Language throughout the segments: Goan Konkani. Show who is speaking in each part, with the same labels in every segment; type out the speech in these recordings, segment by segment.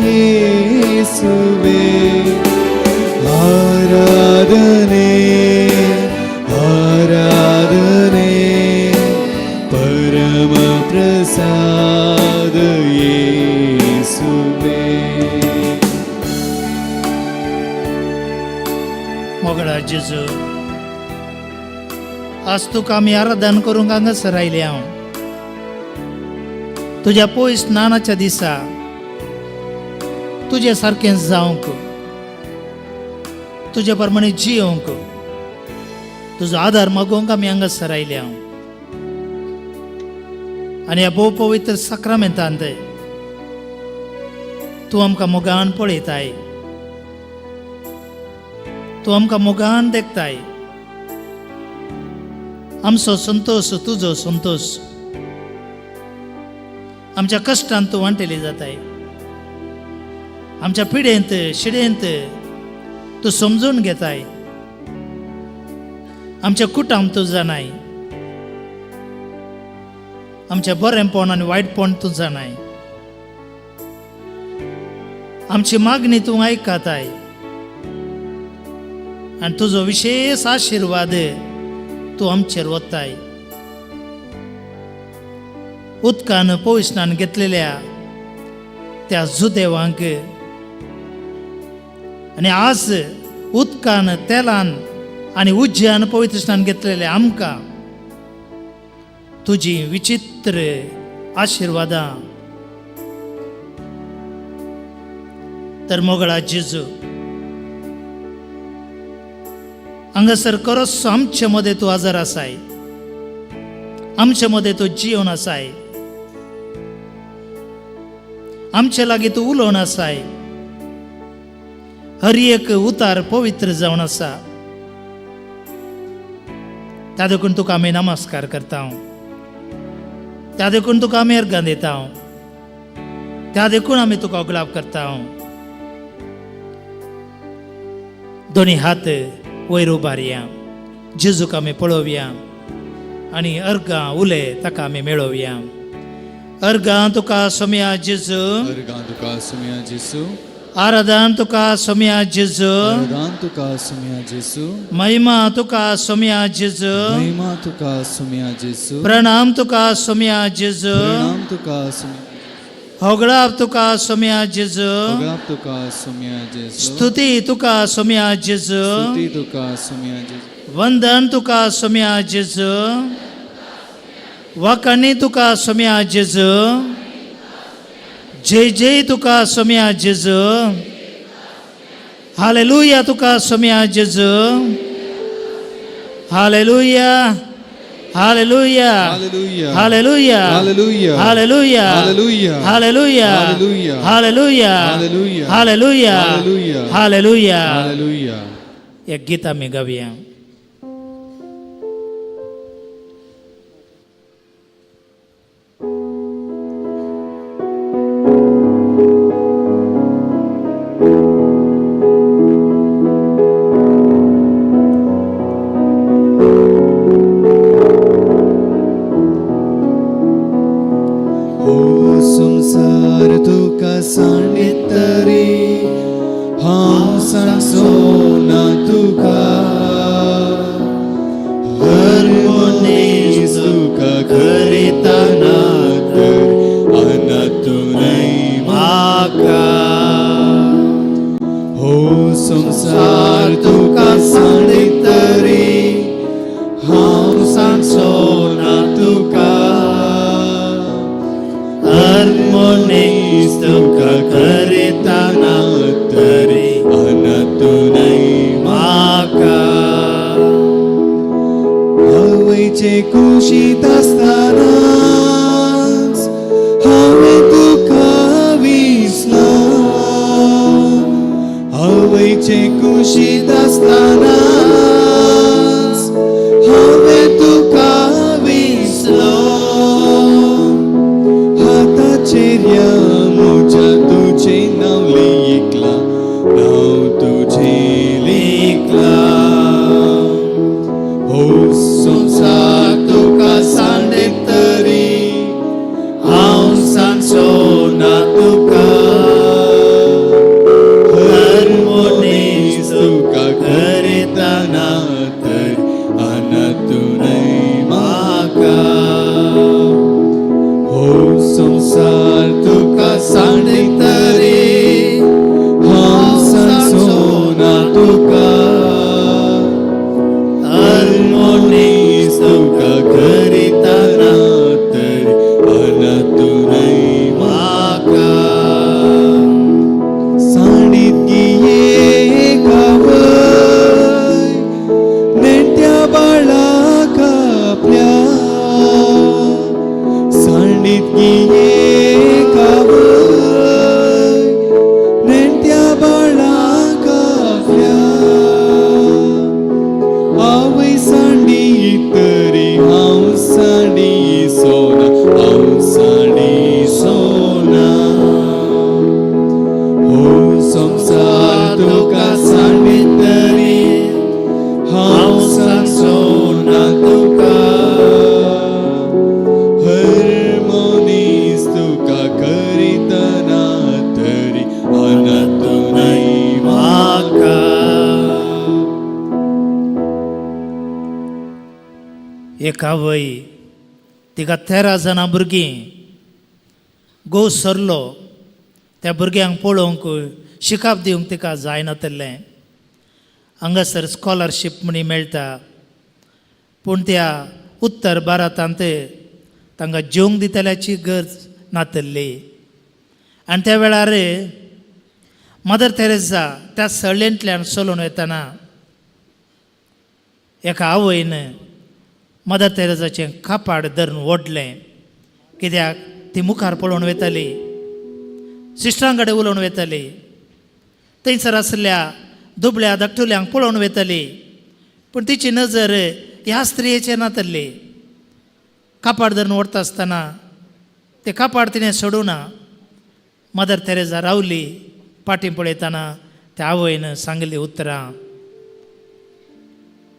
Speaker 1: இயேசுவே ஆராதனை ஆராதனை பரம பிரசாத இயேசுவே.
Speaker 2: मोगळा जेजू, आज तुका आमी आराधन करूंक हांगासर आयले हांव. तुज्या पयस स्नानाच्या दिसा तुजे सारकें जावंक, तुजे प्रमाणे जियोवंक, तुजो आदार मागोवंक आमी हांगासर आयले हांव. आनी ह्या भोव पवित्र साक्रामेंतांत तूं आमकां मोगान पळयताय, तूं आमकां मोगान देखताय. आमचो संतोश तुजो संतोश, आमच्या कश्टान तूं वांटेली जाताय. आमच्या पिडेंत शिडेंत तूं समजून घेताय. आमच्या कुटाम तूं जाणाय, आमचें बरेंपण आनी वायटपण तूं जाणाय. आमची मागणी तूं आयकताय आनी तुजो विशेश आशिर्वाद तूं आमचेर वताय. उदकान पविस्नान घेतलेल्या त्या जुदेवांक आनी आज उदकान, तेलान आनी उज्यान पवित्र स्नान घेतलेले आमकां तुजी विचित्र आशिर्वादां. तर मोगळा जेजू, हांगासर खरोच आमचे मदें तूं आजार आसाय, आमचे मदें तूं जिवन आसाय, आमचे लागीं तूं उलोवन आसाय. हर एक उतार पवित्र जावन आसा. त्या देखून तुका आमी नमस्कार करता, त्या देखून तुका आमी अर्गां दिता, त्या देखून आमी तुका गुलाब करता. दोनी हात वयर उबारया, जेजूक आमी पळोवया आनी अर्गां उले ताका आमी मेळोवया. अर्गां तुका सोम्या जेजू,
Speaker 1: अर्गां तुका सुम्या जेसू,
Speaker 2: आराधन तुका सोम्या जेजू,
Speaker 1: आराधन तुका सुम्या जेसू,
Speaker 2: महिमा तुका सोम्या जेजू,
Speaker 1: महिमा तुका सुम्या जेसू,
Speaker 2: प्रणाम तुका सोम्या जेजू,
Speaker 1: प्रणाम तुका सुम्या,
Speaker 2: होगळाप तुका सोम्या जेजू,
Speaker 1: होगळाप तुका सुम्या जेसू,
Speaker 2: स्तुती तुका सोम्या जेजू,
Speaker 1: स्तुती तुका सुम्या जेसू,
Speaker 2: वंदन तुका सोम्या जेजू, वाकाणी तुका सोम्या जेजू, जय जय तुका सोम्या जेजू, हालेलुया तुका सोम्या जेजू, hallelujah hallelujah
Speaker 1: hallelujah
Speaker 2: hallelujah
Speaker 1: hallelujah
Speaker 2: hallelujah
Speaker 1: hallelujah
Speaker 2: hallelujah
Speaker 1: hallelujah
Speaker 2: hallelujah
Speaker 1: hallelujah
Speaker 2: hallelujah
Speaker 1: hallelujah
Speaker 2: hallelujah.
Speaker 1: Hallelujah.
Speaker 2: एक गीत आमी गावया.
Speaker 1: हो संसार तुका सांडीत तरी हांव सांगचो ना तुका, हर मनीस तुका करताना तर अनातूनय म्हाका. हो संसार तुका सांडीत तरी हांव सांगचो ना तुका,
Speaker 2: हर मनीस तुका करताना
Speaker 1: तरी अनातूनय
Speaker 2: म्हाका.
Speaker 1: आवयचे कुशीत आसतनाच हांवें तुका विसलो, आवयचे कुशीत आसतनाच हांवें तुका विसलो. हाताचेर ह्या म्हज्या तुजें नांव लिखलां, नांव तुजें लिखलां. हो संसार तुका सांडीत तरी हांव सांगचो ना तुका,
Speaker 2: एक आवय तिका 13 जाणां भुरगीं, घोव सरलो, त्या भुरग्यांक पळोवंक शिकाप दिवंक तिका जायनातलें. हांगासर स्कॉलरशीप म्हणी मेळटा, पूण त्या उत्तर भारतांत तांकां जेवंक दितल्याची गरज नातल्ली. आनी त्या वेळार मदर तेरेजा त्या सळेंतल्यान चलून वतना एका आवयन मदर तेरेजाचें कापाड धरून ओडलें, कित्याक ती मुखार पळोवन वयताली, सिस्टरां कडेन उलोवन वयताली, थंयसर आसल्या दुबळ्या धाकटुल्यांक पळोवन वयताली, पूण तिची नजर ह्या स्त्रियेचेर नातल्ली. कापाड धरून ओडटा आसतना तें कापाड तिणें सोडूं ना. मदर तेरेजा रावली, फाटीं पळयतना त्या आवयन सांगली उतरां,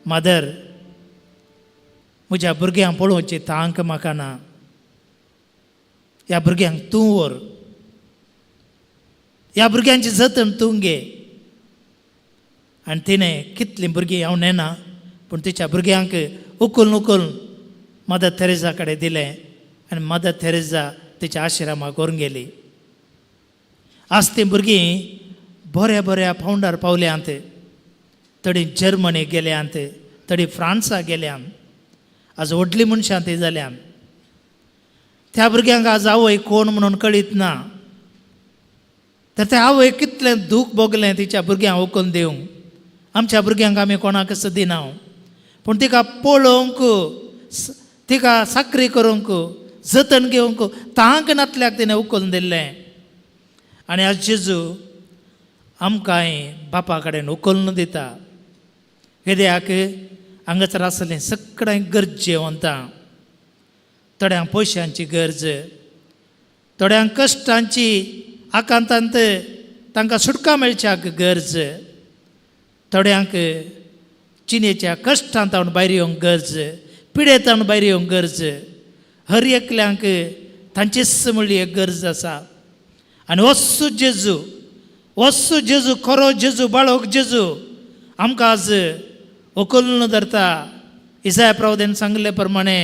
Speaker 2: मदर म्हज्या भुरग्यांक पळोवची तांक म्हाका ना, ह्या भुरग्यांक तूं व्हर, ह्या भुरग्यांची जतन तूं घे. आनी तिणें कितलीं भुरगीं हांव नेना, पूण तिच्या भुरग्यांक उखलून उखलून मदर तेरेजा कडेन दिलें आनी मदर तेरेजा तिच्या आशिरामाक व्हरून गेली. आज तीं भुरगीं बऱ्या बऱ्या पावंडार पावल्यांत, थोडीं जर्मनी गेल्यांत, थोडीं फ्रांसा गेल्यांत, आज व्हडलीं मनशां ती जाल्यांत. त्या भुरग्यांक आज आवय कोण म्हणून कळीत ना, तर त्या आवय कितलें दूख भोगलें तिच्या भुरग्यांक उखलून दिवंक. आमच्या भुरग्यांक आमी कोणाकच दिना, पूण तिका पळोवंक, तिका साकरी करूंक, जतन घेवंक तांक नातल्याक तिणें उखलून दिल्लें. आनी आज जेजू आमकांय बापा कडेन उखलून दिता, कित्याक हांगासर आसलें सगळें गरजेवंतां, थोड्यांक पयशांची गरज, थोड्यांक कश्टांची आकांतांत तांकां सुटका मेळच्याक गरज, थोड्यांक जिणेच्या कश्टांत भायर येवंक गरज, पिडेतावन भायर येवंक गरज, हर एकल्यांक तांचीच म्हणली एक गरज आसा. आनी वस्सू जेजू, वस्सू जेजू, खरो जेजू, बाळक जेजू आमकां आज उखलून धरता. इसाय प्रवदेन सांगले प्रमाणे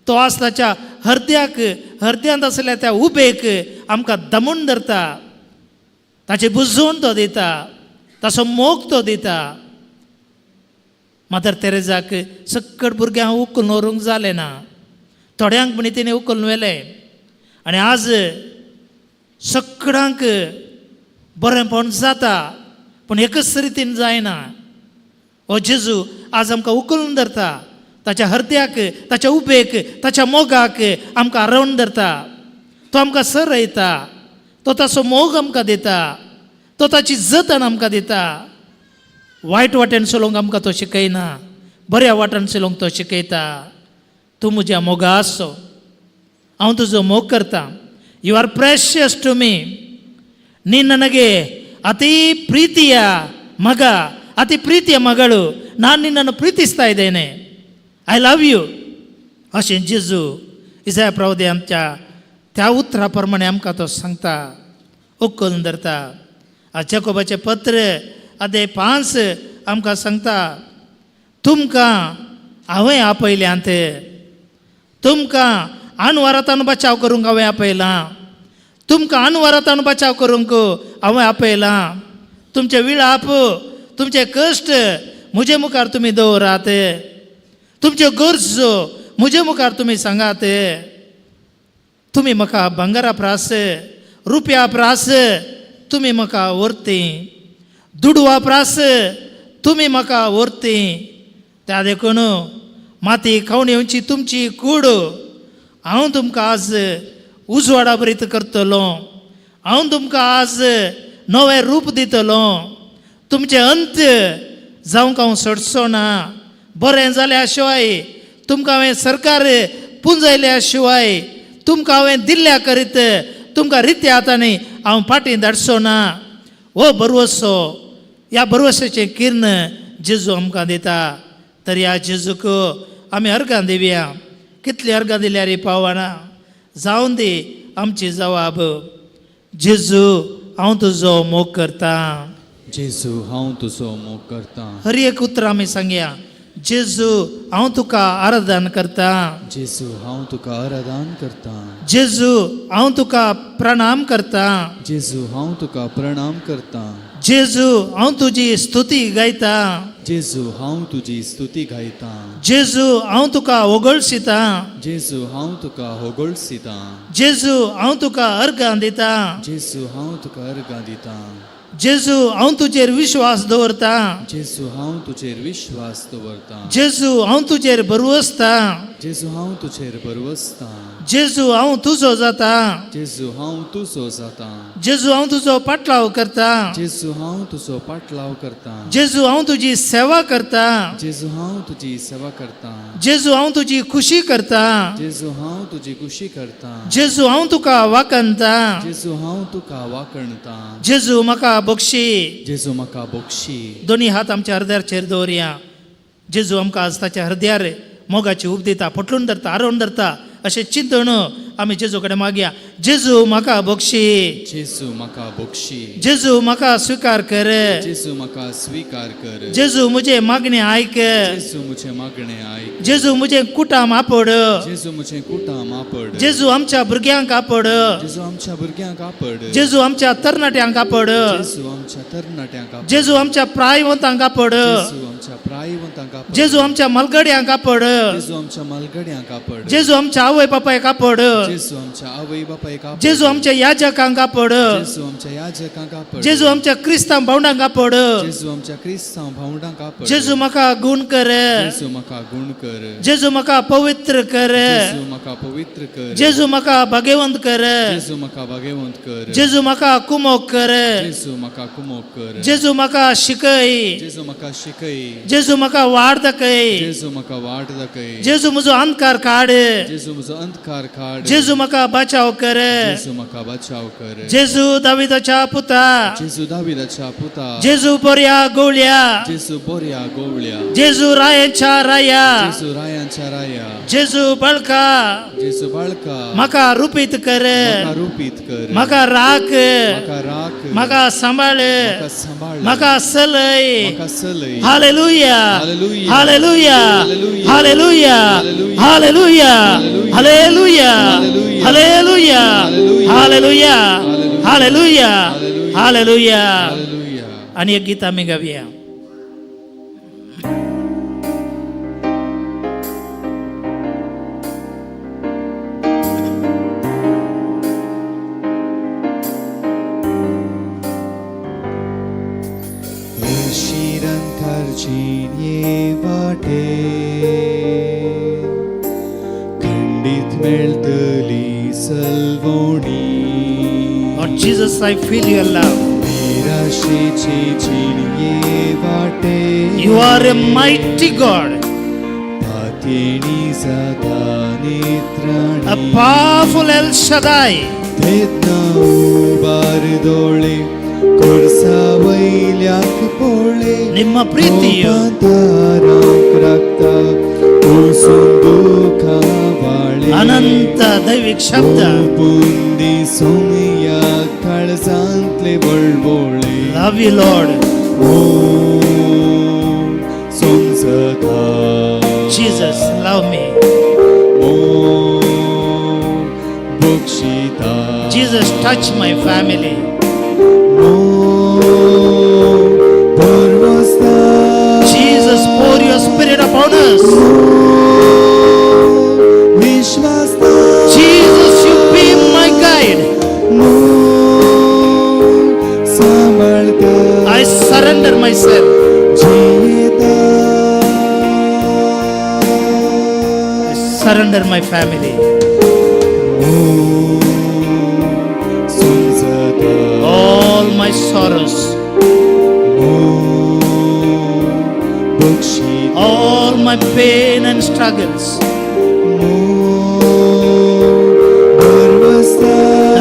Speaker 2: तो आज ताच्या हरद्याक, हरद्यांत आसल्या त्या उबेक आमकां दमून धरता, ताचे बुजोवन तो दिता, ताचो मोग तो दिता. मदर तेरेजाक सक्कड भुरग्यांक उखलून व्हरूंक जालें ना, थोड्यांक म्हणी तिणें उखलून व्हेलें. आनी आज सगळ्यांक बरेंपण जाता, पूण एकच रितीन जायना. हो जेजू आज आमकां उखलून धरता, ताच्या हरद्याक, ताच्या उबेक, ताच्या मोगाक आमकां आरोवन धरता. तो आमकां सरयता, तो ताचो मोग आमकां दिता, तो ताची जतन आमकां दिता. वायट वाटेन चलोवंक आमकां तो शिकयना, बऱ्या वाटेन चलोवंक तो शिकयता. तूं म्हज्या मोगाचो, हांव तुजो मोग करता. You are precious to me. ನೀನು ನನಗೆ ಅತಿ ಪ್ರೀತಿಯ ಮಗ, ಅತಿ ಪ್ರೀತಿಯ ಮಗಳು, ನಾನು ನಿನ್ನನ್ನು ಪ್ರೀತಿಸ್ತಾ ಇದ್ದೇನೆ. I love you. अशें जेजू इसाया प्रवदे आमच्या त्या उतरा प्रमाणे आमकां तो सांगता, उखलून धरता. जेकोबाचें पत्र अध्याय 5 आमकां सांगता, तुमकां हांवें आपयल्यांत, तुमकां आनवारांतान बचाव करूंक हांवें आपयलां, तुमकां आनवारांतान बचाव करूंक हांवें आपयलां. तुमचे विळाप, तुमचे कश्ट म्हजे मुखार तुमी दवरात, तुमच्यो गरजो म्हजे मुखार तुमी सांगात. तुमी म्हाका भांगरा प्रास, रुपया प्रास तुमी म्हाका व्हरती, दुडवा प्रास तुमी म्हाका व्हरती. त्या देखून माती खावन येवची तुमची कूड हांव तुमकां आज उजवाडा बरीत करतलो, हांव तुमकां आज नवें रूप दितलो. तुमचें अंत जावंक हांव सोडचो ना. बरें जाल्या शिवाय, तुमकां हांवें सरकार पुंजयल्या शिवाय, तुमकां हांवें दिल्ल्या करीत तुमकां रित्या हातांनी हांव फाटीं धाडचो ना. हो भरवसो, ह्या भरवशाचें किर्ण जेजू आमकां दिता. तर ह्या जेजूक आमी अर्गां दिवया. कितली अर्गां दिल्यार पावना, जावन दी आमची जवाब. जेजू, हांव तुजो मोग करता.
Speaker 1: जेजू, हांव तुजो मोग करता.
Speaker 2: हर एक उतर आमी सांगया. जेजू हांव तुका आराधन करता.
Speaker 1: जेजू हांव तुका आराधन करता.
Speaker 2: जेजू हांव तुका प्रणाम करता.
Speaker 1: जेजू हांव तुका प्रणाम करता.
Speaker 2: जेजू हांव तुजी स्तुती गायता.
Speaker 1: जेजू हांव तुजी स्तुती गायता.
Speaker 2: जेजू हांव तुका ओगळशिता.
Speaker 1: जेजू हांव तुका होगळसिता.
Speaker 2: जेजू हांव तुका अर्गां दिता.
Speaker 1: जेजू हांव तुका अर्गां दिता.
Speaker 2: जेजू हांव तुजेर विश्वास दवरता.
Speaker 1: जेजू हांव तुजेर विश्वास दवरता.
Speaker 2: जेजू हांव तुजेर भरवसता.
Speaker 1: जेजू हांव तुजेर भरवसता.
Speaker 2: जेजू हांव तुजो जाता.
Speaker 1: जेजू हांव तुजो जाता.
Speaker 2: जेजू हांव तुजो पाटलाव करता.
Speaker 1: जेजू हांव तुजो पाटलाव करता.
Speaker 2: जेजू हांव तुजी सेवा करता.
Speaker 1: जेजू हांव तुजी सेवा करता.
Speaker 2: जेजू हांव तुजी खुशी करता.
Speaker 1: जेजू हांव तुजी खुशी करता.
Speaker 2: जेजू हांव तुका वाकणता.
Speaker 1: जेजू हांव तुका वाकणता.
Speaker 2: जेजू म्हाका बक्षी.
Speaker 1: जेजू म्हाका बक्षी.
Speaker 2: दोनी हात आमच्या हृदयाचेर दवरया. जेजू आमकां आज ताच्या हृदयार मोगाची उब दिता, पोटलून धरता, आरोवन धरता अशें चिंतून आमी जेजू कडेन मागया. जेजू म्हाका बक्षी.
Speaker 1: जेजू म्हाका बक्षी.
Speaker 2: जेजू म्हाका स्विकार कर.
Speaker 1: जेजू म्हाका स्वीकार कर.
Speaker 2: जेजू म्हजें मागणें आयक.
Speaker 1: जेजू म्हजें मागणें आयक.
Speaker 2: जेजू म्हजें कुटाम आपड.
Speaker 1: जेजू म्हजें कुटाम आपड.
Speaker 2: जेजू आमच्या भुरग्यांक आपड.
Speaker 1: जेजू आमच्या भुरग्यांक आपड.
Speaker 2: जेजू आमच्या तरणाट्यांक आपड.
Speaker 1: जेजू आमच्या तरणाट्यांक आपड.
Speaker 2: जेजू आमच्या प्रायवंतांक आपड.
Speaker 1: जेजू आमच्या प्रायवंतांक आपड.
Speaker 2: जेजू आमच्या मलगड्यांक आपड.
Speaker 1: जेजू आमच्या मालगड्यांक आपड.
Speaker 2: जेजू आमच्या आवय बापायक आपड.
Speaker 1: जेजू आमच्या आवय बापायक आपड.
Speaker 2: जेजू आमच्या याजकांक आपड.
Speaker 1: जेजू आमच्या याजकांक आपड.
Speaker 2: जेजू आमच्या क्रिस्तांव भावंडांक आपड.
Speaker 1: जेजू आमच्या क्रिस्तांव भावंडांक आपड.
Speaker 2: जेजू म्हाका गुण कर.
Speaker 1: जेजू म्हाका गुण कर.
Speaker 2: जेजू म्हाका पवित्र कर.
Speaker 1: जेजू म्हाका पवित्र कर.
Speaker 2: जेजू म्हाका भाग्यवंत कर.
Speaker 1: जेजू म्हाका भाग्यवंत कर.
Speaker 2: जेजू म्हाका कुमोक कर.
Speaker 1: जेजू म्हाका कुमोक कर.
Speaker 2: जेजू म्हाका शिकय.
Speaker 1: जेजू म्हाका शिकय.
Speaker 2: जेजू म्हाका वाड दाखय.
Speaker 1: जेजू म्हाका वाट दाखय.
Speaker 2: जेजू म्हजो अंधकार काड.
Speaker 1: जेजू म्हजो अंधकार काड.
Speaker 2: जेजू म्हाका बचाव कर.
Speaker 1: जेजू म्हाका बचाव कर.
Speaker 2: जेजू दाविदाच्या पुता.
Speaker 1: जेजू दाविदाच्या पुता.
Speaker 2: जेजू बऱ्या गोवळ्या.
Speaker 1: जेजू बोऱ्या गोवळ्या.
Speaker 2: जेजू रायांच्या राया.
Speaker 1: जेजू रायांच्या राया.
Speaker 2: जेजू बळका.
Speaker 1: जेजू बाळका.
Speaker 2: म्हाका रुपीत कर.
Speaker 1: म्हाका रुपीत कर.
Speaker 2: म्हाका राख.
Speaker 1: म्हाका राख.
Speaker 2: म्हाका सांबाळ.
Speaker 1: म्हाका सांबाळ.
Speaker 2: म्हाका सलय.
Speaker 1: म्हाका सलय.
Speaker 2: Hallelujah.
Speaker 1: Hallelujah.
Speaker 2: Hallelujah.
Speaker 1: Hallelujah.
Speaker 2: Hallelujah. Hallelujah.
Speaker 1: Hallelujah.
Speaker 2: Hallelujah.
Speaker 1: Hallelujah.
Speaker 2: Hallelujah.
Speaker 1: Hallelujah.
Speaker 2: Hallelujah. Hallelujah.
Speaker 1: Hallelujah. Hallelujah.
Speaker 2: आणि एक गीत आम्ही गाऊया.
Speaker 1: शिरंकारची वाटे खंडीत मेळटली सलवणी.
Speaker 2: Lord Jesus, I feel your love.
Speaker 1: निराशेची जिणये वाटे.
Speaker 2: You are a mighty God,
Speaker 1: पातेणी जाता
Speaker 2: a
Speaker 1: नेत्राणी.
Speaker 2: powerful El Shaddai.
Speaker 1: तेन्ना उबार दोळे खुर्सा वयल्याक पळय.
Speaker 2: ನಿಮ್ಮ ಪ್ರೀತಿಯು
Speaker 1: तारांक राखता पुसून दुखां वाळे.
Speaker 2: ಅನಂತ ದೈವಿಕ ಶಬ್ದ.
Speaker 1: पुंदी सोमया काळजांतले वळवळे.
Speaker 2: Love you, Lord.
Speaker 1: Om समजता.
Speaker 2: Jesus, love me.
Speaker 1: Om बक्षिता.
Speaker 2: Jesus, touch my family.
Speaker 1: Om भरवसता.
Speaker 2: Jesus, pour your spirit upon us.
Speaker 1: Om विश्वासता.
Speaker 2: Jesus, you be my guide.
Speaker 1: Om सांबाळता.
Speaker 2: I surrender myself.
Speaker 1: जियेता.
Speaker 2: I surrender my family.
Speaker 1: Om समजता.
Speaker 2: All my sorrows,
Speaker 1: Om बक्षिता.
Speaker 2: all my pain and struggles.
Speaker 1: Om भरवसता.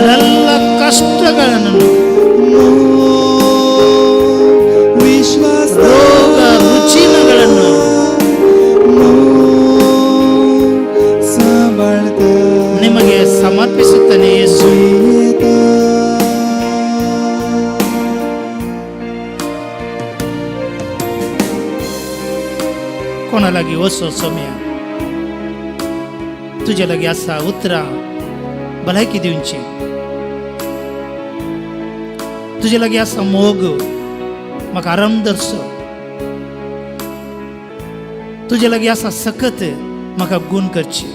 Speaker 2: ನನ್ನೆಲ್ಲ ಕಷ್ಟಗಳನ್ನು,
Speaker 1: ಓಂ ವಿಶ್ವಾಸ.
Speaker 2: ರೋಗ ರುಜಿನಗಳನ್ನು
Speaker 1: ಓಂ ಸಂಬಳದ.
Speaker 2: ನಿಮಗೆ ಸಮರ್ಪಿಸುತ್ತೇನೆ ಯೇಸು.
Speaker 1: ಜೀವಿತ.
Speaker 2: कोणा लागीं वचो सोम्या? तुजे लागीं आसा उतरां भलायकी दिवची, तुजे लागीं आसा मोग म्हाका आराम दरचो, तुजे लागीं आसा सकत म्हाका गूण करची.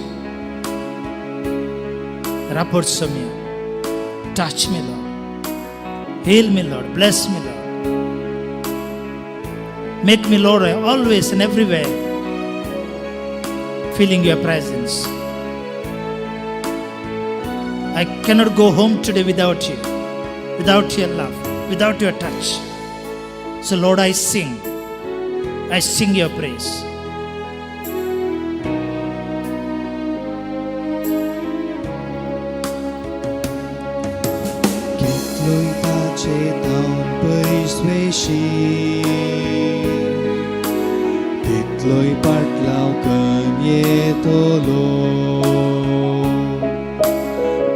Speaker 2: रापड Saumya, touch me Lord, heal me Lord, bless me Lord, make me Lord always and everywhere feeling your presence. I cannot go home today without you, without your love, without your touch. So Lord, I sing. I sing your praise.
Speaker 1: कितलोय ताचे तावन पयस वेशी, तितलोय पाटलाव कन येतलो.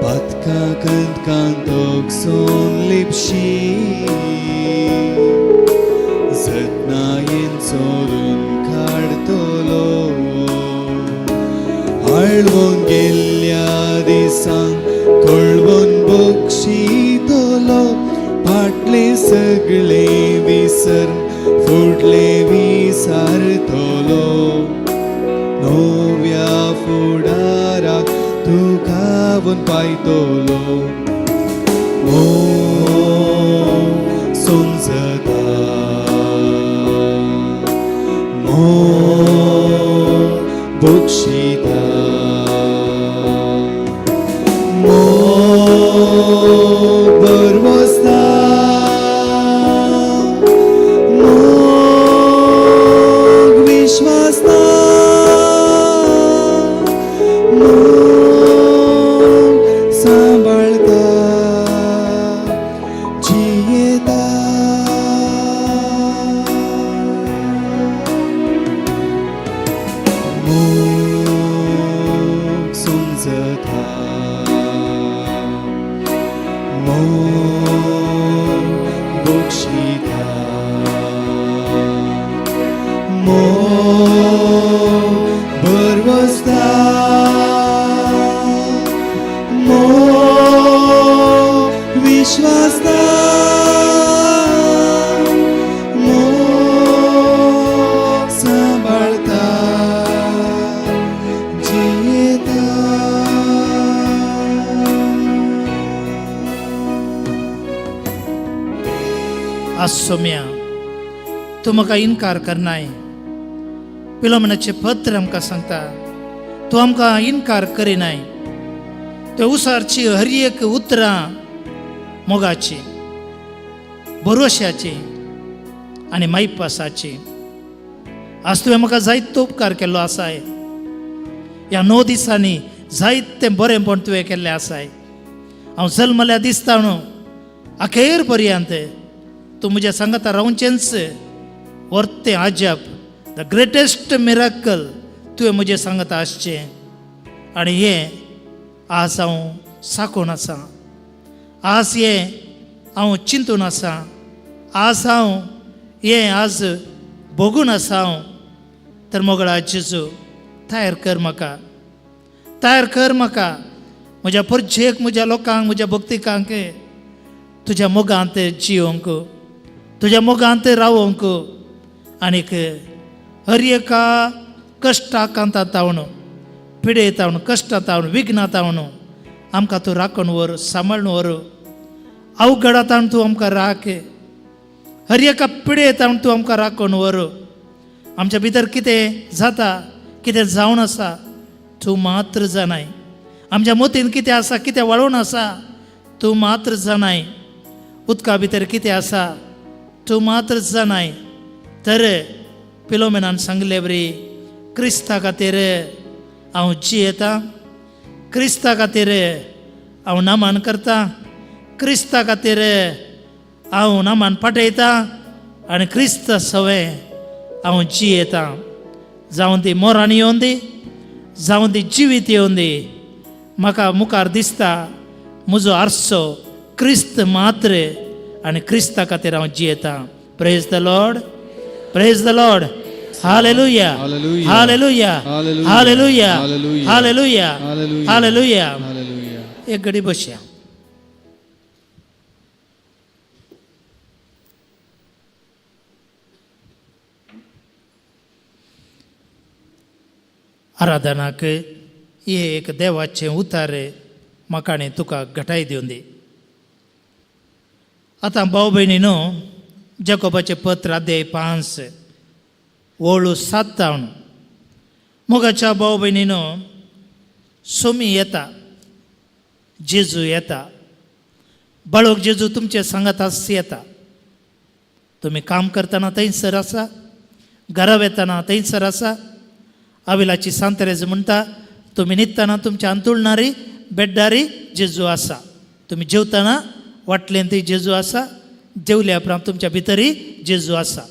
Speaker 1: पातका कंतकान तोगसून लिपशी, जतनायेन चोरून काडतलो. आळवून गेल्ल्या दिसांक कळवून बक्षितलो. फाटले सगळे विसर, फुडले विसारतलो. नव्या फुडाराक तुका पायतलो. मोग समजता, मोग बक्षिता, मोग भरवसता, मोग विश्वासता, मोग सांबाळता, जियेता. मोग समजता, मोग बक्षिता, मोग भरवसता, मोग विश्वासता, मोग सांबाळता, जियेता.
Speaker 2: आज सोम्या, तूं म्हाका इनकार करनाय. पिलोमनाचें पत्र आमकां सांगता, तूं आमकां इनकार करिनाय. त्यो उसारची हर एक उतरां मोगाची, भरोश्याची आनी मायपासाची. आज तुवें म्हाका जायतो उपकार केल्लो आसाय. ह्या 9 दिसांनी जायतें बरेंपण तुवें केल्लें आसाय. हांव जल्मल्या दिसता न्हू अखेर पर्यंत तूं म्हज्या सांगाता रावचेंच वर्तें आजप, the greatest miracle तुवें म्हजें सांगाता आसचें. आनी हें आज हांव साकोन आसा, आज हें हांव चिंतून आसा, आज हांव हें आज भोगून आसा हांव. तर मोगळा जेजू, तयार कर म्हाका, तयार कर म्हाका म्हज्या परजेक, म्हज्या लोकांक, म्हज्या भक्तिकांक तुज्या मोगांत जियोंक, तुज्या मोगांत रावोंक. आनीक हर एका कश्टा कांता तावन, पिडे तावन, कश्टा तावन, विघ्ना तावन आमकां तूं राखून व्हर, सांबाळून व्हर. अवघडा तावन तूं आमकां राख, हर एका पिडे तावन तूं आमकां राखून व्हर. आमच्या भितर कितें जाता, कितें जावन आसा तूं मात्र जाणाय. आमच्या मोतीन कितें आसा, कितें वाळोवन आसा तूं मात्र जाणाय. उदका भितर कितें आसा तूं मात्र जाणाय. तर पिलोमेनान सांगले बरी, क्रिस्ता खातीर हांव जियेतां, क्रिस्ता खातीर हांव नामान करतां, क्रिस्ता खातीर हांव नामान पाठयतां आनी क्रिस्त सवें हांव जियेतां. जावं ती मोरान येवन दी, जावं ती जिवीत येवन दी, म्हाका मुखार दिसता म्हजो आरसो क्रिस्त मात्र आनी क्रिस्ता खातीर हांव जियेतां. Praise the Lord, praise the Lord. Hallelujah.
Speaker 1: Hallelujah.
Speaker 2: Hallelujah.
Speaker 1: Hallelujah.
Speaker 2: Hallelujah.
Speaker 1: Hallelujah.
Speaker 2: Hallelujah.
Speaker 1: Hallelujah.
Speaker 2: Hallelujah.
Speaker 1: Hallelujah.
Speaker 2: एक घडी बसया. आराधनाक हे एक देवाचें उतार म्हाका आनी तुका घटाय दिवन दी. आतां भाव भयणीनो, जाकोबाचें पत्र अध्याय 5 ओळू 7 जावन, मोगाच्या भाव भयणीनो, सोमी येता, जेजू येता, बाळोक जेजू तुमचे सांगात आस येता. तुमी काम करतना थंयसर आसा, घरा वेतना थंयसर आसा. आविलाची सांतरेज म्हणटा, तुमी न्हिदतना तुमच्या अंतुळणारी बेड्डारी जेजू आसा. तुमी जेवतना वाटलेन ती जेजू आसा, जेवल्या उपरांत तुमच्या भितरय जेजू आसा.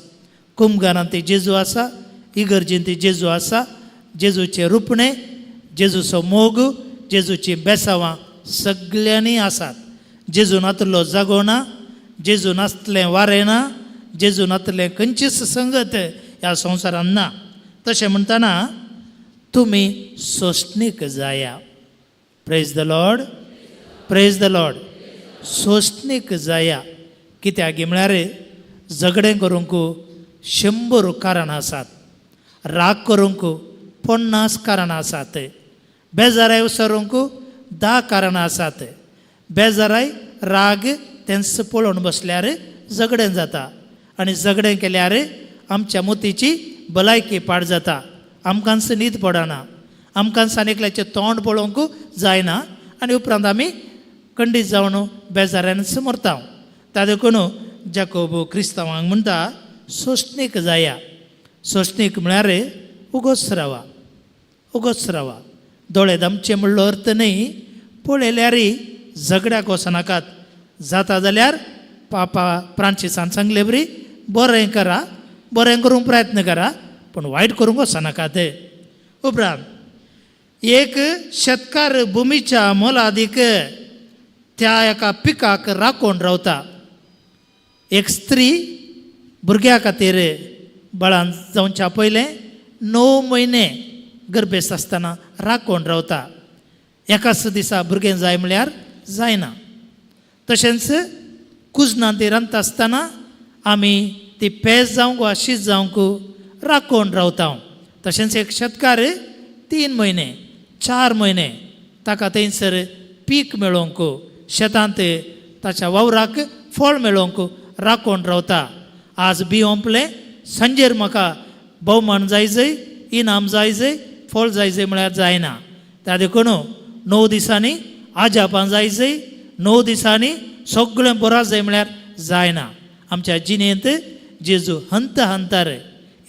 Speaker 2: कुमगारान ती जेजू आसा, इगर्जीन ती जेजू आसा. जेजूचें रुपणें, जेजूचो मोग, जेजूचीं बेसावां सगल्यांनी आसात. जेजू नातलो जागो ना, जेजू नासलें वारें ना, जेजू नातलें खंयचीच संगत ह्या संवसारान ना. तशें म्हणटना तुमी सोंसणीक जाया. Praise the Lord, praise the Lord. सोंसणीक जाया. कित्याक म्हळ्यार झगडें करूंक 100 कारणां आसात, राग करूंक 50 कारणां आसात, बेजाराय सरूंक 10 कारणां आसात. बेजाराय राग तेंच पळोवन बसल्यार झगडें जाता आनी झगडें केल्यार आमच्या मोतीची भलायकी पाड जाता. आमकांच न्हीद पडना, आमकांच आनी एकल्याचें तोंड पळोवंक जायना आनी उपरांत आमी खंडीत जावन बेजारानच मरता. त्या देखून जाकोब क्रिस्तांवांक म्हणटा, सोंसणीक जाया. सोंसणीक म्हळ्यार उगोच रावा, उगोच रावा. दोळे दामचे म्हणलो अर्थ न्हय, पळयल्यारय झगड्याक वचनाकात. जाता जाल्यार पापा फ्रांसिसान सांगले बरी बरें करा, बरें करूंक प्रयत्न करा, पूण वायट करूंक वचनाकात. उपरांत एक शेतकार भुमीच्या मोलादीक त्या एका पिकाक राखून रावता. एक स्त्री भुरग्या खातीर बळान जावच्या पयलें 9 म्हयने गर्भेस्त आसतना राखून रावता. एकाच दिसा भुरगें जाय म्हळ्यार जायना. तशेंच कुजनान ती रांदता आसतना आमी ती पेज जावंक वा शीत जावंक राखून रावता. तशेंच एक शेतकार 3 म्हयने 4 म्हयने ताका थंयसर पीक मेळोवंक, शेतांत ताच्या वावराक फळ मेळोवंक राखून रावता. आज बी ओंपलें, सांजेर म्हाका भोवमान जाय जय, इनाम जाय जय, फळ जाय जय म्हळ्यार जायना. त्या देखून 9 दिसांनी आजापां जाय जय, 9 दिसांनी सगळें बरो जाय म्हळ्यार जायना. आमच्या जिणेंत जेजू हंत हंतार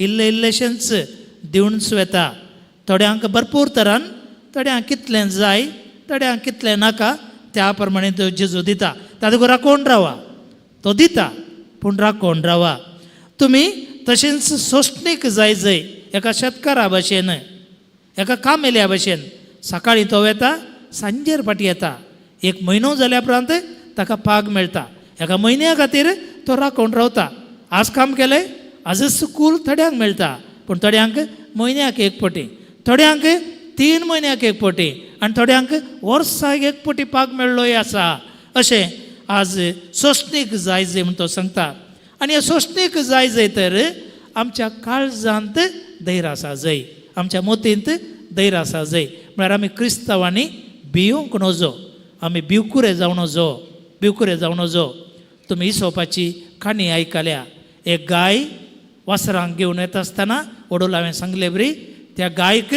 Speaker 2: इल्लें इल्लेशेंच दिवनच वेता. थोड्यांक भरपूर तरान, थोड्यांक कितलें जाय, थोड्यांक कितलें नाका, त्या प्रमाणे तो जेजू दिता. त्या देखून राखून रावा. तो दिता पूण राखून रावा. तुमी तशेंच सोंसणीक जाय जय एका शेतकारा भशेन, एका कामेल्या भशेन. सकाळीं तो वेता, सांजेर फाटीं येता. 1 म्हयनो जाल्या उपरांत ताका पाग मेळटा. एका म्हयन्या खातीर तो राखून रावता. आज काम केलें, आजच कूल थोड्यांक मेळटा, पूण थोड्यांक म्हयन्याक 1 पटी, थोड्यांक 3 म्हयन्याक 1 पटी आनी थोड्यांक वर्साक 1 पटी पाग मेळ्ळोय आसा. अशें आज सोंसणीक जाय जय म्हण तो सांगता. आनी हे सोंसणीक जाय जय तर आमच्या काळजांत धैर्य आसा जय, आमच्या मोतींत धैर्य आसा जय. म्हळ्यार आमी क्रिस्तांवांनी भिवंक नजो, आमी भिवकुरे जावं नजो, भिवकुरे जावं नजो. तुमी हिसोपाची काणी आयकल्या. एक गाय वासरांक घेवन येता आसतना वडूल हांवें सांगले बरी, त्या गायक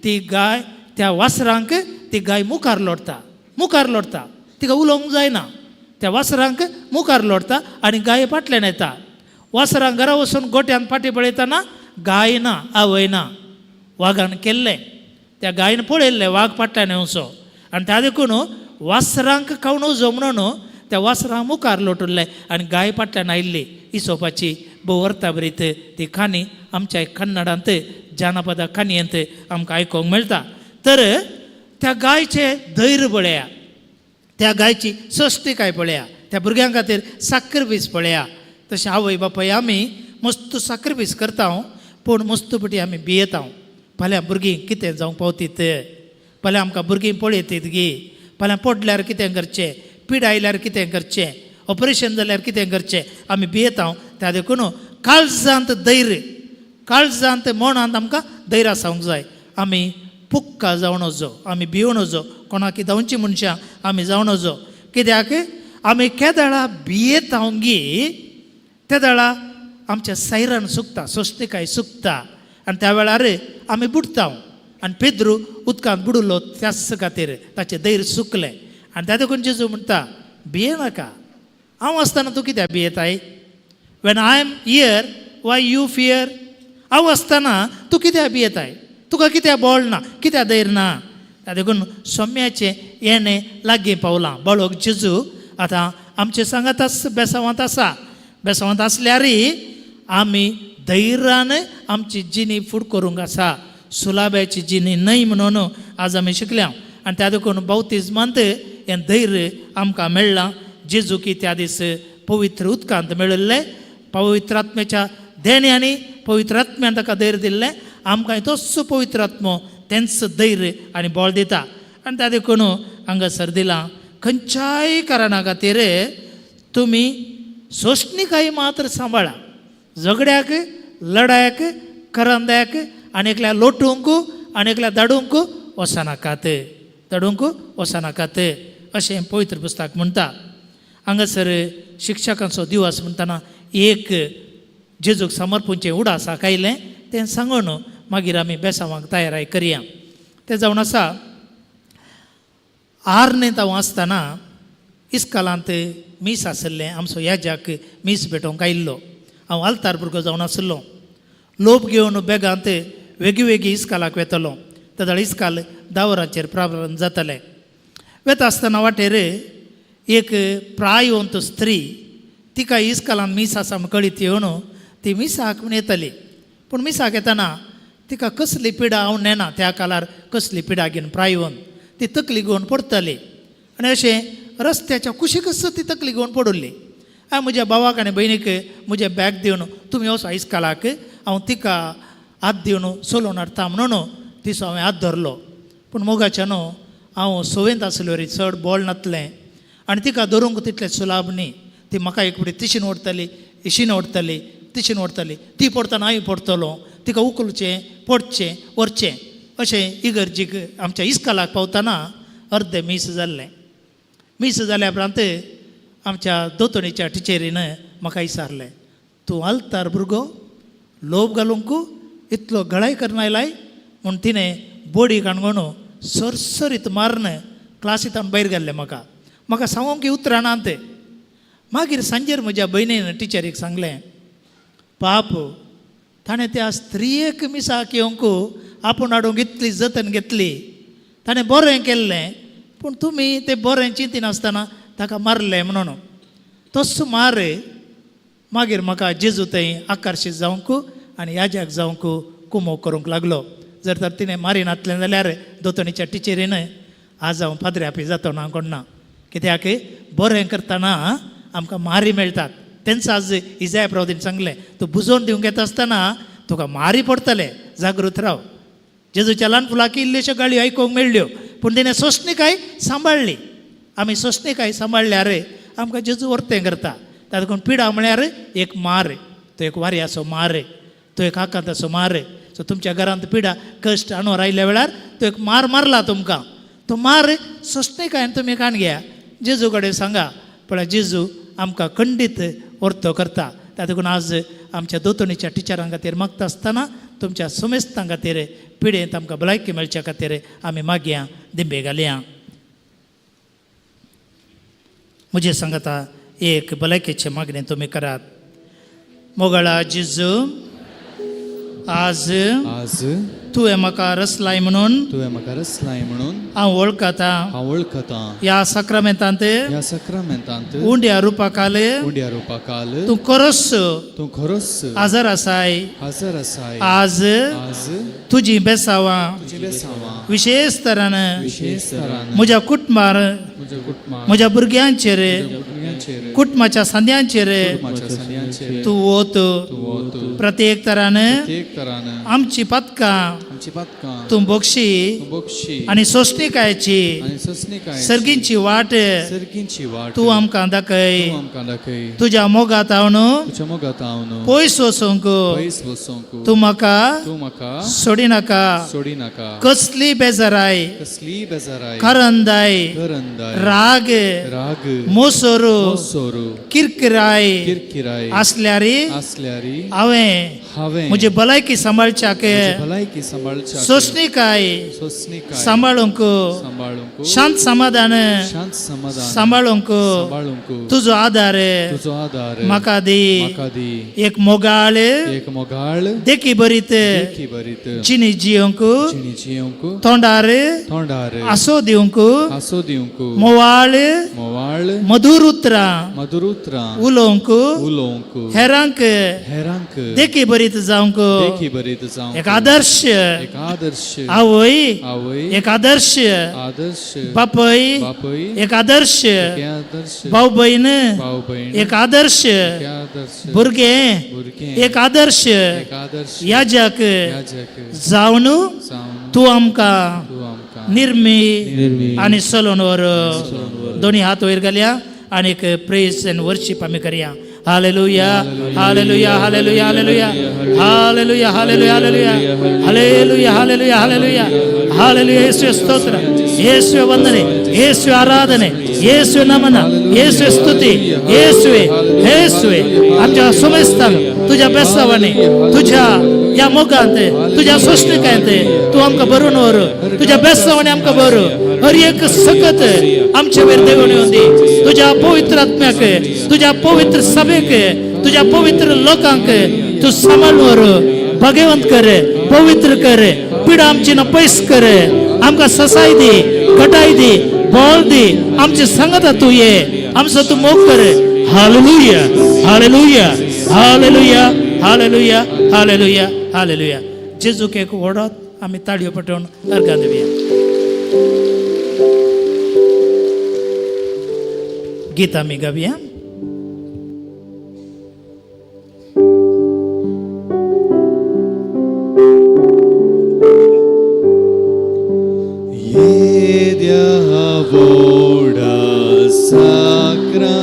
Speaker 2: ती गाय त्या वासरांक ती गाय मुखार लोटता, मुखार लोटता. तिका उलोवंक जायना. त्या वासरांक मुखार लोटता आनी गाय फाटल्यान येता. वासरांक घरा वचून गोट्यान फाटीं पळयतना गाय ना, आवय ना. वागान केल्लें, त्या गायन पळयल्लें वाग फाटल्यान येवचो आनी त्या देखून वासरांक खावन वचो म्हणून त्या वासरांक मुखार लोटुल्लें आनी गाय फाटल्यान आयिल्ली. हिसोपाची भोव अर्थाभरीत ती काणी आमच्या कन्नडांत जानपद काणयेंत आमकां आयकूंक मेळटा. तर त्या गायचें धैर्य पळया, त्या गायची सोंसणीकाय पळया, त्या भुरग्यां खातीर साक्रिफीस पळया. तशें आवय बापाय आमी मस्त साक्रिफीस करता. पूण मस्तपटी आमी भियेता. फाल्यां भुरगीं कितें जावंक पावतीत, फाल्यां आमकां भुरगीं पळयतीत गी, फाल्यां पडल्यार कितें करचें, पीड आयल्यार कितें करचें, ऑपरेशन जाल्यार कितें करचें, आमी भियेता. त्या देखून काळजांत धैर्य, काळजांत मनांत आमकां धैर्य आसूंक जाय. आमी पुक्का जावं नजो, आमी भिवं नजो, कोणाकी धांवची मनशां आमी जावं नजो. कित्याक आमी केदळा भियेता गी तेदळा आमच्या सैरान सुकता, सोंसणिकाय सुकता आनी त्या वेळार आमी बुडटा. आनी पेद्रू उदकांत बुडलो त्याच खातीर ताचें धैर्य सुकलें. आनी त्या देखून जेजू म्हणटा, भिये नाका, हांव आसतना तूं कित्याक भियेताय? When I am here why you fear? हांव आसतना तूं कित्याक भियेताय? तुका कित्याक बळ ना, कित्याक धैर्य ना? त्या देखून सोम्याचें येणें लागीं पावलां. बाळक जेजू आतां आमचे सांगाताच बेसांवांत आसा. बेसांवांत आसल्यारय आमी धैर्यान आमची जिणी फुड करूंक आसा, सुलाब्याची जिणी न्हय म्हणून आज आमी शिकल्या. आनी त्या देखून बावतिज्मांत हें धैर्य आमकां मेळ्ळां. जेजूकी त्या दीस पवित्र उदकांत मेळिल्लें, पवित्र आत्म्याच्या देण्यांनी पवित्र आत्म्यान ताका धैर्य दिल्लें. आमकां तोच पवित्र आत्मो तेंच धैर्य आनी बळ दिता. आनी त्या देखून हांगासर दिलां, खंयच्याय कारणा खातीर तुमी सोंसणिकाय मात्र सांबाळा. झगड्याक, लडायक, करंद्याक आनी एकल्या लोटूंक आनी एकल्या धाडूंक वचनाकात, धाडूंक वचनाकात अशें पवित्र पुस्तक म्हणटा. हांगासर शिक्षकांचो दिवस म्हणटना एक जेजूक समर्पूंचें उडासाक आयलें तें सांगून मागीर आमी बेसांवाक तयाराय करया. तें जावन आसा, आर्नेंत हांव आसतना इस्कालांत मीस आशिल्लें. आमचो याजाक मीस भेटोवंक आयिल्लो. हांव आल्तार भुरगो जावन आशिल्लो. लोप घेवन बेगांत वेगळी वेगळी इस्कालाक वेतलो. तेदळ इस्काल 10 वरांचेर प्रारंभ जातालें. वेता आसतना वाटेर एक प्रायवंत स्त्री, तिका इस्कालान मीस आसा म्हूण कळीत येवन ती मिसाक म्हूण येताली. पूण मिसाक येतना तिका कसली पिडा हांव नेणा, त्या काळार कसली पिडा घेवन प्रायवंत ती तकली घेवन पडटाली आनी अशें रस्त्याच्या कुशीकच ती तकली घेवन पडिल्ली. हांवें म्हज्या भावाक आनी भयणीक म्हजें बॅग दिवन, तुमी वचो इस्कालाक, हांव तिका हात दिवन चलोवन हाडटा म्हणून तिचो हांवें हात धरलो. पूण मोगाच्यान हांव सवेंत आसलो रे, चड बळ नासलें आनी तिका धरूंक तितलें सुलाभ न्ही. ती म्हाका एक फावटी तिशीन ओडटली, इशीन ओडटली, तिशीन ओडटली. ती पडटना हांव पडटलो, तिका उखलचें, पडचें, व्हरचें, अशें इगर्जीक आमच्या इस्कालाक पावतना अर्दें मीस जाल्लें. मीस जाल्या उपरांत आमच्या दोतोणीच्या टिचरीन म्हाका विचारलें, तूं आल्तार भुरगो, लोब घालूंक इतलो गळाय करना आयलाय? म्हूण तिणें बोडी काणकोण सरसरीत मारून क्लासींत भायर घाल्लें म्हाका. म्हाका सांगूंक उतरां नात. मागीर सांजेर म्हज्या भयणीन टिचरीक सांगलें, पाप, ताणें त्या स्त्रियेक मिसाक येवंक आपूण हाडूंक इतली जतन घेतली, ताणें बरें केल्लें, पूण तुमी तें बरें चिंतिनासतना ताका मारलें म्हणून. तोच मार मागीर म्हाका जेजू थंय आकर्शीत जावंक आनी याजाक जावंक कुमोक करूंक लागलो. जर तर तिणें मारिनातलें जाल्यार दोतोणीच्या टिचरीन आज हांव पाद्र्यापी जातो ना कोण ना. कित्याक बरें करतना आमकां मारी मेळटात. तेंच आज इजाय प्रवदीन सांगलें, तूं बुजोवन दिवंक येता आसतना तुका मारी पडटले, जागृत राव. जेजूच्या ल्हान फुलाक इल्ल्योश्यो गाळयो आयकूंक मेळ्ळ्यो, पूण तिणें सोंसणिकाय सांबाळ्ळी. आमी सोंसणिकाय सांबाळ्ळ्यार आमकां जेजू वर्तें करता. ताका देखून पिडा म्हळ्यार एक मार, तो एक वाऱ्याचो मार, तो एक आकांताचो मार. सो तुमच्या घरांत पिडा कश्ट अणवर आयल्या वेळार तो एक मार मारला तुमकां, तो मार सोंसणिकायन तुमी काण घेया, जेजू कडेन सांगा, पळय जेजू आमकां खंडीत वर्तो करता. त्या देखून आज आमच्या दोतोणीच्या टिचरां खातीर मागता आसतना तुमच्या सुमेस्तां खातीर पिडेंत आमकां भलायकी मेळच्या खातीर आमी मागया, दिंबे घालया. म्हजे सांगता एक भलायकेचे मागणें तुमी करात. मोगळा जेजू, आज
Speaker 1: आज
Speaker 2: तुवें म्हाका रसलाय म्हणून
Speaker 1: तुवें म्हाका रसलाय म्हणून
Speaker 2: हांव वळखता.
Speaker 1: हांव वळखतां.
Speaker 2: ह्या साक्रामेंतांत
Speaker 1: ह्या साक्रामेंतांत
Speaker 2: उंड्या रुपाकाल
Speaker 1: उंड्या रुपाकाल
Speaker 2: तूं खरोच
Speaker 1: तूं खरोच
Speaker 2: हजर आसाय.
Speaker 1: हजर आसाय.
Speaker 2: आज
Speaker 1: आज
Speaker 2: तुजी बेसावां
Speaker 1: तुजी बेसावां
Speaker 2: विशेष तरान
Speaker 1: विशेष तरान
Speaker 2: म्हज्या कुटुंबार,
Speaker 1: म्हज्या कुटुंबार,
Speaker 2: म्हज्या भुरग्यांचेर,
Speaker 1: भुरग्यांचेर,
Speaker 2: कुटुंबाच्या सांद्यांचेर
Speaker 1: कुटुंबाच्या सांद्यांचेर
Speaker 2: तूं वत प्रत्येक तरान आमची पातकां तूं बक्षी आनी सोंसणीकायेची सर्गींची वाट तूं आमकां दाखय. तुज्या मोगांत हांव पयस वचूंक तूं म्हाका सोडिनाका. कसली बेजाराय, करंदाय, राग, मोसोर, किरकिराय आसल्यार हांवें म्हजी भलायकी सांबाळच्याक, सोंसणीकाय सांबाळूंक, शांत समाधान सांबाळूंक तुजो आदार म्हाका दी. एक मोगाळ देखी बरीत जिणी जियोंक, तोंडार आसो दिवंक, मोवाळ मधुर उतरां उलोवंक, हेरांक देखी बरीत जावंक, एक आदर्श आवय, एक आदर्श बापय, एक आदर्श भाव भयण, एक आदर्श भुरगें, एक आदर्श याजक जावन तूं आमकां निर्मी आनी चलोवन व्हर. दोनी हात वयर घालया आनी एक प्रेज एंड वर्शीप आमी करया. Hallelujah, hallelujah, hallelujah, hallelujah, hallelujah, hallelujah, hallelujah, hallelujah, hallelujah, hallelujah, hallelujah. येसुवे स्तोत्र, येसुवे वंदने, येसुवे आराधने, येसुवे नमन, येसुवे स्तुती, येसुवे, येसुवे. आमच्या समेस्तांक तुज्या बेसावानी, तुज्या ह्या मोगांत, तुज्या सोंसणीकायेंत तूं आमकां भरून व्हर. तुज्या बेसावानी आमकां भर. हर एक सकत आमचे वयर देवून येवन दी. तुज्या पवित्र आत्म्याक, तुज्या पवित्र सभेक, तुज्या पवित्र लोकांक तूं सांबाळून व्हर. भाग्यवंत कर, पवित्र कर, पिडा आमची ना पयस कर. आमकां ससाय दी, घटाय दी, बळ दी. आमचे सांगता तूं ये, आमचो तूं मोग कर. Hallelujah, hallelujah, hallelujah, hallelujah, hallelujah, hallelujah. जेजूक एक व्हडत आमी ताळयो पटोवन अर्गां दिवया. गीत आमी गावया.
Speaker 1: येद्या व्हडा साक्रामेंताक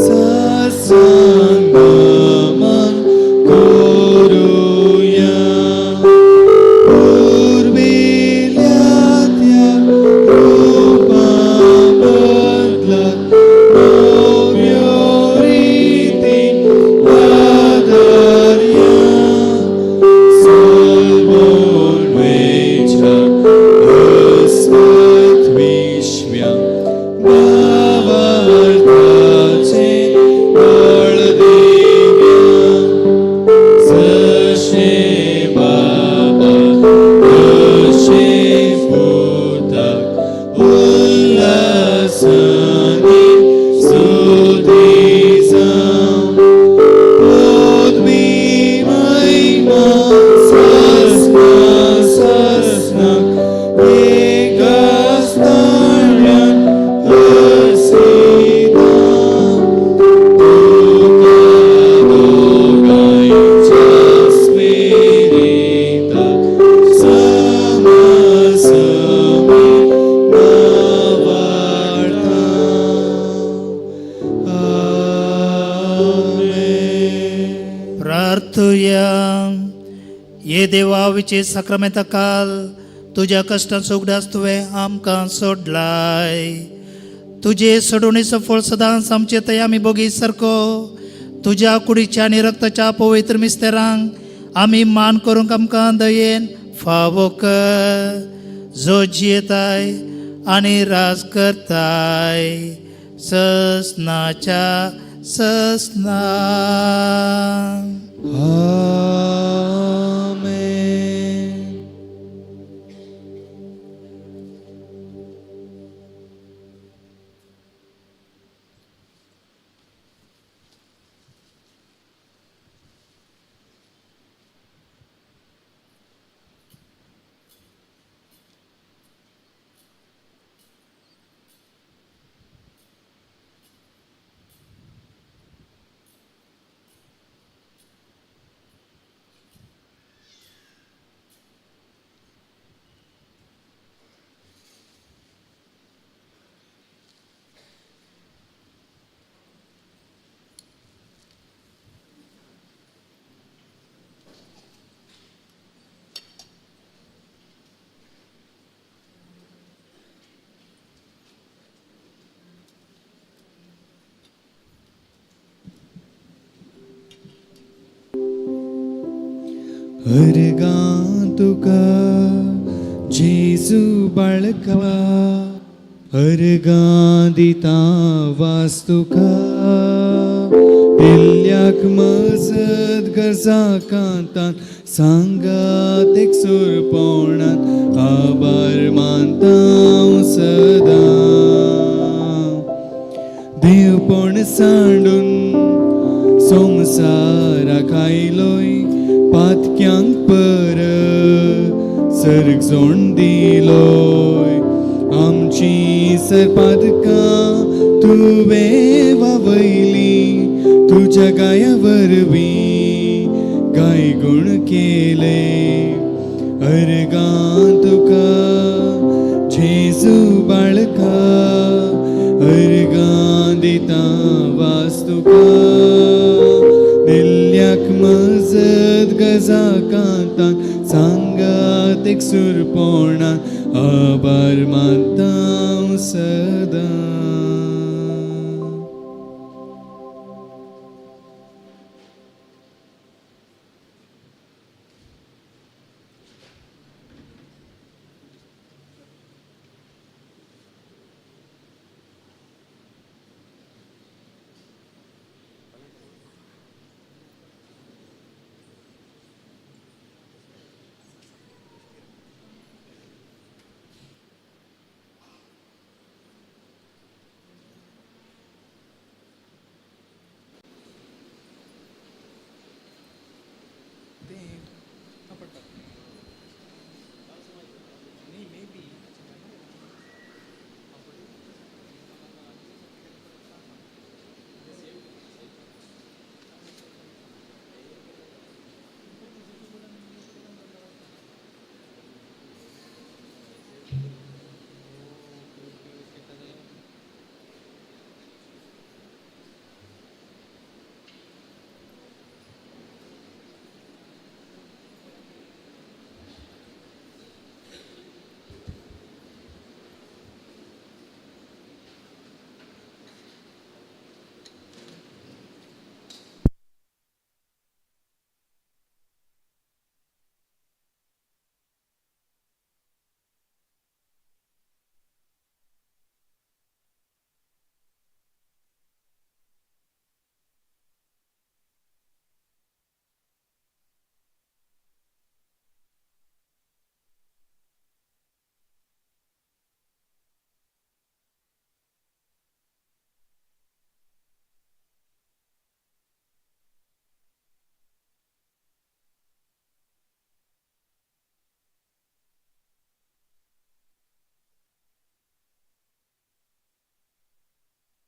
Speaker 1: साष्टांग नमन करुया. पुर्विल्ल्या त्या रुपा बदलाक नव्यो रिती आदारया. सोलमोन वेच्या अस्मत विश्व्या भावार्थाचें बळ दिव्या. जशें बाबाक तशें पुताक उल्हासांनी स्तुती जावं. पदवी महिमा सासणा सासणाक एकाच ताळ्यान हरसिता. तुका दोगांयच्या स्पिरिताक समासमी नांवाडता. आमेन.
Speaker 2: प्रार्थुया. ये देवा, विचे साक्रामेंता काल तुज्या कश्टांचो उगडास तुवें आमकां सोडलाय. तुजे सोडवणेचो फळ सदांच आमचे थंय आमी बोगी सारको तुज्या कुडीच्या आनी रक्ताच्या पवित्र मिस्तेरांक आमी मान करूंक आमकां दयेन फावो कर, जो जियेताय आनी राज करताय ससनाच्या ससना.
Speaker 1: आमेन. अर्गां तुका जेजू बाळका, अर्गां दिता वास तुका. दिल्ल्याक मजत गरजा कांतान, सांगात एकसुरपणान, आभार मानता हांव सदां. देवपण सांडून संवसाराक आयलोय, पातक्यांक परत सर्ग जोण दिलोय. आमची सरपादकां तुवें वावयली, तुज्या गाया वरवीं गाय गुण केले. अर्गां तुका जेजू बाळका, अर्गां दिता वास तुका. दिल्ल्याक मजत गजा कांतान, सांगात एकसुरपणान, आभार मानता हांव सदां.